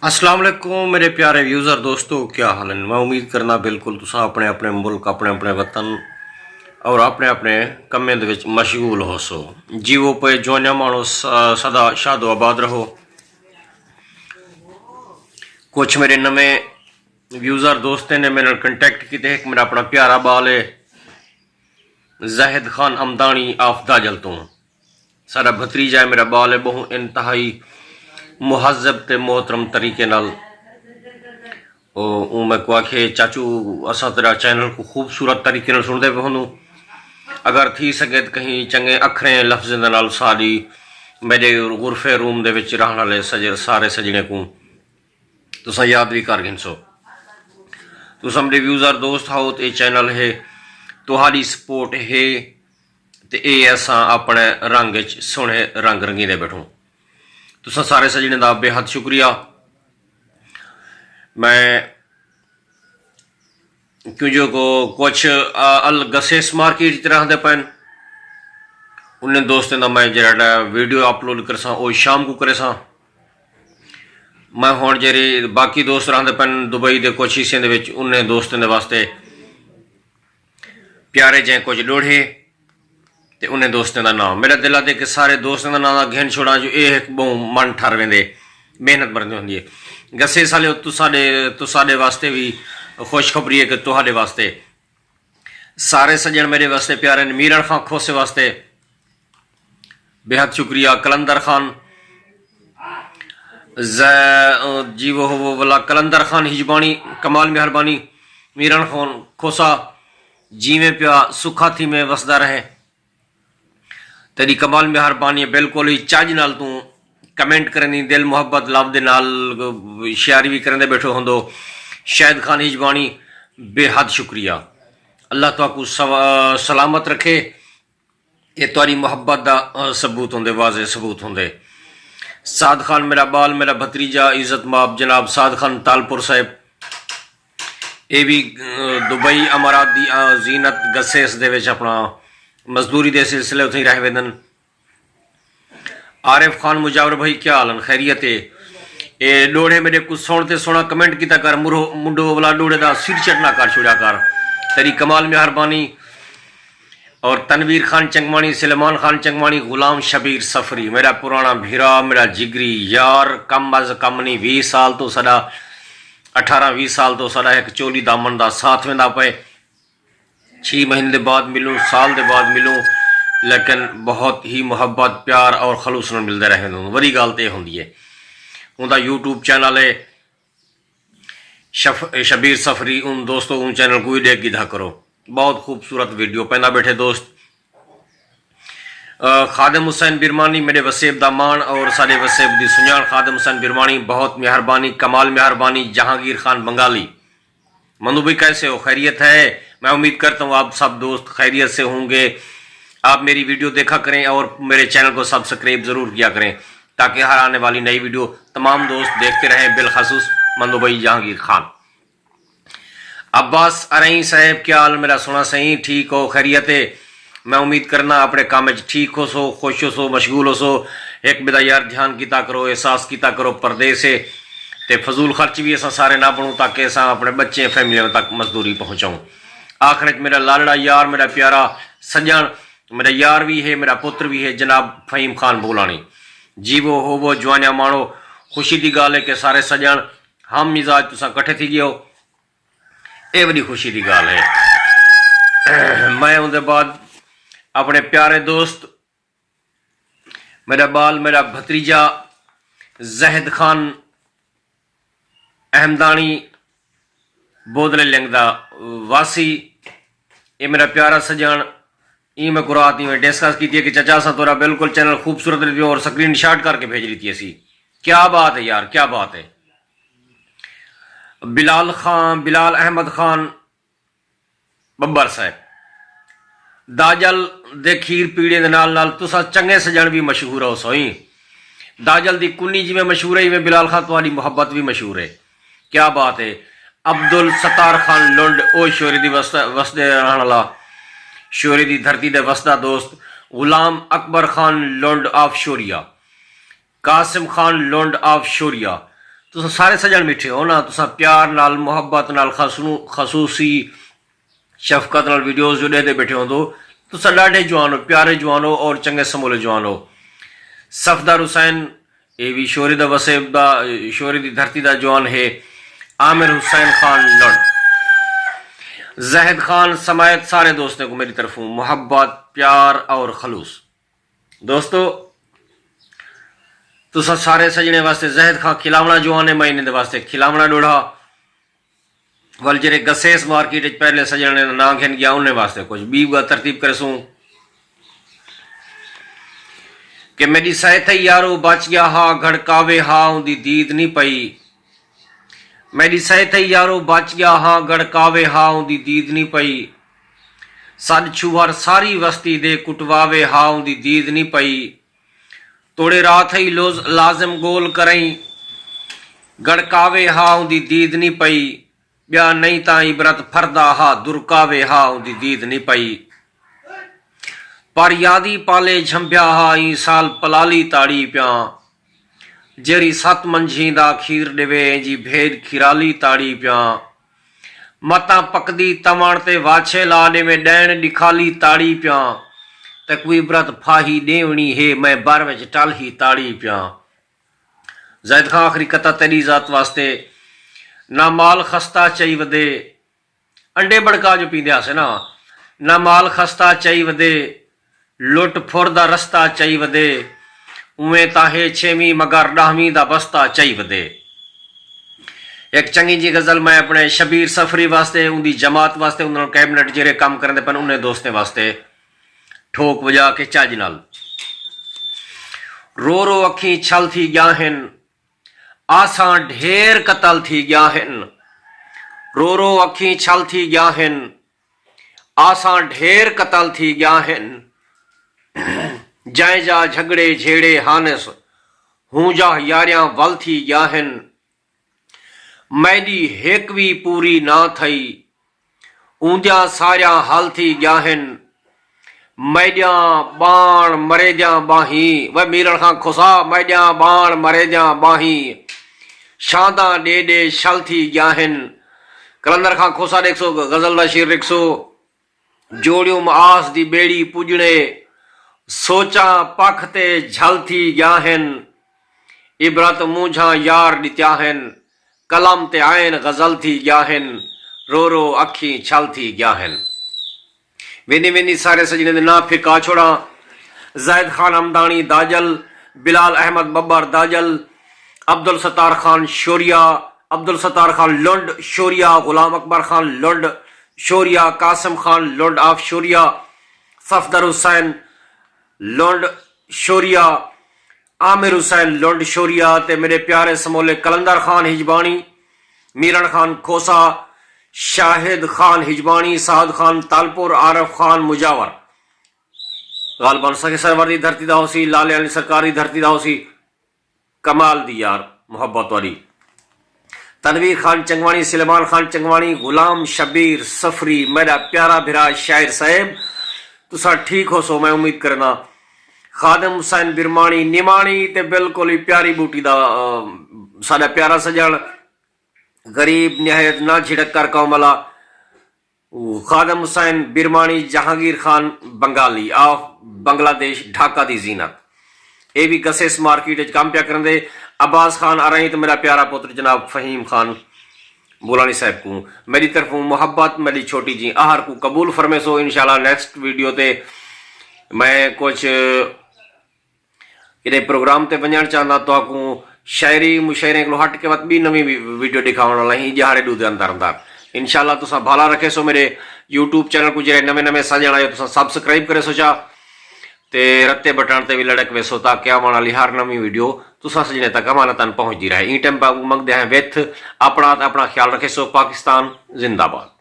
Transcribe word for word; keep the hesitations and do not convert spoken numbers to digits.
السلام علیکم میرے پیارے ویوزر دوستو، کیا حال ہیں؟ میں امید کرنا بالکل تساں اپنے اپنے ملک، اپنے اپنے وطن اور اپنے اپنے کمیں دے وچ مشغول ہو سو۔ جیوو پے جوانیاں مانو، س- سدا شاد و آباد رہو۔ کچھ میرے نویں ویوزر دوستیں نے میرے نال کنٹیکٹ کیتے، ایک میرا اپنا پیارا بال ہے زاہد خان امدانی آف داجل توں۔ ساݙا بھتریجا ہے، میرا ٻال ہے، ٻہوں انتہائی مہذب تے محترم طریقے نال۔ او اوں میکوں آکھے، چاچو، اساں تیݙا چینل کوں خوبصورت طریقے نال سݨدے پئے ہوندوں، اگر تھی سڳے تاں کہیں چنڳے اکھریں لفظیں دے نال ساݙی، میݙے غرفے روم دے وچ رہݨ والے سڄ- سارے سڄݨیں کوں تساں یاد وی کر گھنسو۔ تساں میݙے ویوزر دوست ہاؤ تے اے چینل ہے، تہاݙی سپورٹ ہے تے اے اساں اپݨے رنگ اچ سوہݨے رنگ رنگیندے ٻیٹھوں۔ تساں سارے سڄݨیں دا بے حد شکریہ۔ میں کیوں جو کو کچھ، آ، ال گسیس مارکیٹ اچ رہندے پئن، انہیں دوستیں دا میں جیڑھا ویڈیو اپلوڈ کرساں، او شام کوں کریساں۔ میں ہݨ جیڑھے باقی دوست رہندے پئن دبئی دے کچھ حصے دے وچ، انہیں دوستیں دے واسطے پیارے جئیں کچھ ݙوہڑے تے انہیں دوستیں دا ناں۔ میݙا دل آہدے کہ سارے دوستیں دا ناں دا گھن چھوڑاں جو اے ہک ٻہوں من ٹھر ویندے، محنت بݨدی ہوندی ہے۔ گسیس آلیو، تساݙے، تساݙے واسطے وی خوشخبری ہے کہ تہاݙے واسطے سارے سڄݨ میݙے واسطے پیارے ہن۔ میرݨ خان کھوسے واسطے بے حد شکریہ۔ قلندر خان ز-، جیوو ہووو ولا، قلندر خان ہجبانی، کمال مہربانی۔ میرݨ خان کھوسا، جیویں پیا سکھا تھیویں وسدا رہیں۔ تیݙی کمال مہربانی ہے، بالکل ہی چڄ نال توں کمنٹ کریندیں، دل محبت لفظ دے نال شاعری وی کریندے ٻیٹھے ہوندو۔ شاہد خان ہجبانی، بے حد شکریہ۔ اللہ تہاکوں سوا-، سلامت رکھے۔ اے تہاݙی محبت دا، آ، ثبوت ہوندے، واضح ثبوت ہوندے۔ سعد خان میݙا ٻال، میݙا بھتریجا، عزت ماب جناب سعد خان تالپور صاحب، اے وی، آ، دبئی امارات دی، آ، زینت گسیس دے وچ اپݨا مزدوری دے سلسلے اتھیں رہ ویندن۔ عارف خان مجاور بھائی، کیا حال ہن؟ خیریت ہے؟ اے ݙوہڑے میݙے کوں سݨ تے سوہݨا کمنٹ کیتا کر، مرو منڈو ولا ݙوہڑے دا سر چٹنا کر چھوڑیا کر۔ تیݙی کمال مہربانی۔ اور تنویر خان چنگماݨی، سلیمان خان چنگماݨی، غلام شبیر سفری، میݙا پراݨا بھرا، میݙا جگری یار، کم از کم نہیں، ویہہ سال توں ساݙا، اٹھارہ ویہہ سال توں ساݙا ہک چولی دامن دا ساتھ ویندا پئے۔ چھی مہینے دے بعد ملوں، سال دے بعد ملوں، لیکن بہت ہی محبت، پیار اور خلوص نال ملدے رہ ویندوں۔ وݙی ڳالھ تے اے ہوندی ہے۔ اوندا یوٹیوب چینل ہے شف-، شبیر سفری، اون دوستو اون چینل کوں وی ݙیکھ گھدا کرو۔ بہت خوبصورت ویڈیو پیندا ٻیٹھے دوست۔ آ، خادم حسین برمانی میݙے وسیب دا ماݨ اور ساݙے وسیب دی سنڄاݨ۔ خادم حسین برمانی، بہت مہربانی، کمال مہربانی۔ جہانگیر خان بنگالی، مندو بھائی کیسے ہو؟ خیریت ہے؟ میں امید کرتا ہوں آپ سب دوست خیریت سے ہوں گے۔ آپ میری ویڈیو دیکھا کریں اور میرے چینل کو سبسکرائب ضرور کیا کریں تاکہ ہر آنے والی نئی ویڈیو تمام دوست دیکھتے رہیں، بالخصوص مندو بھائی جہانگیر خان۔ عباس ارائیں صاحب، کیا حال میرا سوہݨا سئیں؟ ٹھیک ہو؟ خیریت ہے؟ میں امید کرنا اپݨے کم وچ ٹھیک ہوسو، خوش ہوسو، مشغول ہوسو۔ ہک ٻئے دا یار دھیان کیتا کرو، احساس کیتا کرو، پردیس ہے تے فضول خرچ وی اساں سارے نہ بݨوں تاکہ اساں اپݨے ٻچیں فیملیاں تک مزدوری پہنچاؤں۔ آخر وچ میرا لاݙڑا یار، میرا پیارا سڄݨ، میرا یار وی ہے، میرا پتر وی ہے، جناب فہیم خان بولاݨی۔ جیوو ہووو جوانیاں ماݨو، خوشی دی ڳالھ ہے کہ سارے سڄݨ ہم مزاج تساں کٹھے تھی ڳیو۔ اے وݙی خوشی دی ڳالھ ہے۔ میں اوندے بعد اپݨے پیارے دوست، میݙا ٻال، میݙا بھتریجا زاہد خان احمداݨی بودلے لنگ دا واسی، اے میݙا پیارا سڄݨ، ایں میکوں رات ایویں ڈسکس کیتی ہے کہ چچا اساں تہاݙا بالکل چینل خوبصورت ݙیتی اور سکرین شاٹ کر کے بھیج ݙیتی اسی۔ کیا بات ہے یار، کیا بات ہے۔ بلال خان، بلال احمد خان ببر صاحب، داجل دے کھیر پیڑے دے نال نال تساں چنڳے سڄݨ وی مشہور ہو سوئیں۔ داجل دی کنی جیویں مشہور ہے، ایویں بلال خان تہاݙی محبت وی مشہور ہے۔ کیا بات ہے۔ عبدالستار خان لنڈ، او شوری دی وسد-، وسدے رہݨ والا، شوری دی دھرتی دے وسدا دوست۔ غلام اکبر خان لنڈ آف شوریا، قاسم خان لنڈ آف شوریا، تساں سارے سڄݨ ٻیٹھے ہو نا، تساں پیار نال، محبت نال، خصو-، خصوصی شفقت نال ویڈیوز جو ݙیہدے ٻیٹھے ہوندو۔ تساں ݙاڈھے جوان ہو، پیارے جوان ہو اور چنڳے سمولے جوان ہو۔ صفدر حسین، اے وی شوری دا وسیب دا، شوری دی دھرتی دا جوان ہے۔ عامر حسین خان لنڈ، زاہد خان سمایت، سارے دوستیں کوں میݙی طرفوں محبت، پیار اور خلوص۔ دوستو، تساں سارے سڄݨیں واسطے، زاہد خان کھلاوݨا جوان ہے، میں انہیں دے واسطے کھلاوݨا ݙوہڑا۔ ول جیڑھے گسیس مارکیٹ اچ پہلے سڄݨیں دا ناں گھن ڳیا، انہیں واسطے کجھ ٻی ڳالھ ترتیب کریسوں۔ کہ میݙی سائے تھئی یارو بچ ڳیا ہا، گھڑکاوے ہا اوندی دید نی پئی۔ میݙی سائے تھئی یارو بچ ڳیا ہا، گھڑکاوے ہا اوندی دید نی پئی۔ سݙ چھوہر ساری وستی دے، کٹواوے ہا اوندی دید نی پئی۔ توڑے رات ہئی لوز-، لازم ڳول کرئیں، گڑکاوے ہا اوندی دید نی پئی۔ ٻیا نئیں تاں عبرت پھردا ہا، درکاوے ہا اوندی دید نی پئی۔ پر یادی پالے جھمبیا ہا، ایں سال پلالی تاڑی پیاں۔ جیڑھی ست منجھیں دا کھیر ݙیوے، اینجھی بھیݙ کھیرالی تاڑی پیاں۔ متاں پکدی تمݨ تے واچھے لا ݙیویں، ݙیݨ ݙکھالی تاڑی پیاں۔ تیکوں عبرت پھاہی ݙیوݨی ہے، میں بر وچ ٹالھی تاڑی پیاں۔ زاہد خان، آخری قطعہ تیݙی ذات واسطے۔ نہ مال خستہ چئی ودے، انڈے بڑکا جو پیندے ہاسے نا، نہ مال خستہ چئی ودے، لٹ پھر دا رستہ چئی ودے، اوویں تاں ہے چھیویں مگر ݙاہویں دا بستہ چئی ودے۔ ہک چنڳی جی غزل میں اپݨے شبیر سفری واسطے، اوندی جماعت واسطے، انہاں کیبنٹ جیڑھے کم کریندے پن، انہیں دوستیں واسطے ٹھوک وڄا کے چاجھ نال۔ رو رو اکھیں چھل تھی ڳیا ہن، آساں ڈھیر قتل تھی ڳیا ہن۔ رو رو اکھیں چھل تھی ڳیا ہن، آساں ڈھیر قتل تھی ڳیا ہن۔ جائیں جا جھڳڑے جھیڑے ہانس، ہوں جا یاریاں ول تھی ڳیا ہن۔ میݙی ہک وی پوری نہ تھئی، اوندیاں ساریاں حل تھی ڳیا ہن۔ میݙیاں ٻاہݨ مریندیاں ٻاہیں، وے میرݨ خان کھوسا، میݙیاں ٻاہݨ مریندیاں ٻاہیں، شانداں ݙے ݙے شل تھی ڳیا ہن۔ قلندر خان کھوسا ݙیکھسو، غزل دا شعر ݙیکھسو۔ جوڑیوم آس دی ٻیڑی پڄݨے، سوچاں پکھ تے جھل تھی ڳیا ہن۔ عبرت مونجھاں یار ݙتیا ہن، قلم تے عین غزل تھی ڳیا ہن، رو رو اکھیں چھل تھی ڳیا ہن۔ ویندی ویندی سارے سڄݨیں دے ناں پھکا چھوڑاں۔ زاہد خان ہمداݨی داجل، بلال احمد ٻٻر داجل، عبدالستار خان شوریا، عبدالستار خان لنڈ شوریا، غلام اکبر خان لنڈ شوریا، قاسم خان لنڈ آف شوریا، صفدر حسین لنڈ شوریا، عامر حسین لنڈ شوریا تے میݙے پیارے سمولے قلندر خان ہجباݨی، میرݨ خان کھوسا، شاہد خان ہجباݨی، سعد خان تالپور، عارف خان مجاور۔ غالباً سخی سرور دی دھرتی دا ہوسی، لالے علی سرکار دی دھرتی دا ہوسی۔ کمال دی یار محبت تہاݙی۔ تنویر خان چنگواݨی، سلیمان خان چنگواݨی، غلام شبیر سفری، میݙا پیارا بھرا شاعر صاحب، تساں ٹھیک ہوسو، میں امید کرنا۔ خادم حسین برماݨی نماݨی تے بالکل ہی پیاری ٻوٹی دا، آ، ساݙا پیارا سڄݨ، غریب نہایت نہ جھڑک کر قوم والا۔ خادم حسین برماݨی، جہانگیر خان بنگالی آف بنگلہ دیش، ڈھاکہ دی زینت۔ اے وی گسیس مارکیٹ اچ کم پیا کریندے۔ عباس خان ارائیں تے میݙا پیارا پتر جناب فہیم خان بولاݨی صاحب کوں میݙی طرفوں محبت، میݙی چھوٹی جی آہر کوں قبول فرمیسو۔ انشاءاللہ نیکسٹ ویڈیو تے میں کجھ کݙے پروگرام تے ونڄݨ چاہنداں، تہاکوں شاعری مشاعریں کولوں ہٹ کے وت ٻی نویں وی-، ویڈیو ݙکھاوݨ والا ہیں ڄہاڑے ݙو دے اندر اندر۔ انشاءاللہ تساں بھالا رکھیسو، میݙے یوٹیوب چینل کوں جیڑھے نویں نویں سڄݨ آئے ہو تساں سبسکرائب کریسو چا تے رتے بٹن تے وی لڑک ویسو تاکہ آوݨ والی ہر نویں ویڈیو تساں سڄݨیں تک امانتاً پہنچدی رہے۔ ایں ٹائم پہ منگدے ہیں وتھ، اپݨا تے اپݨا خیال رکھیسو۔ پاکستان زندہ باد۔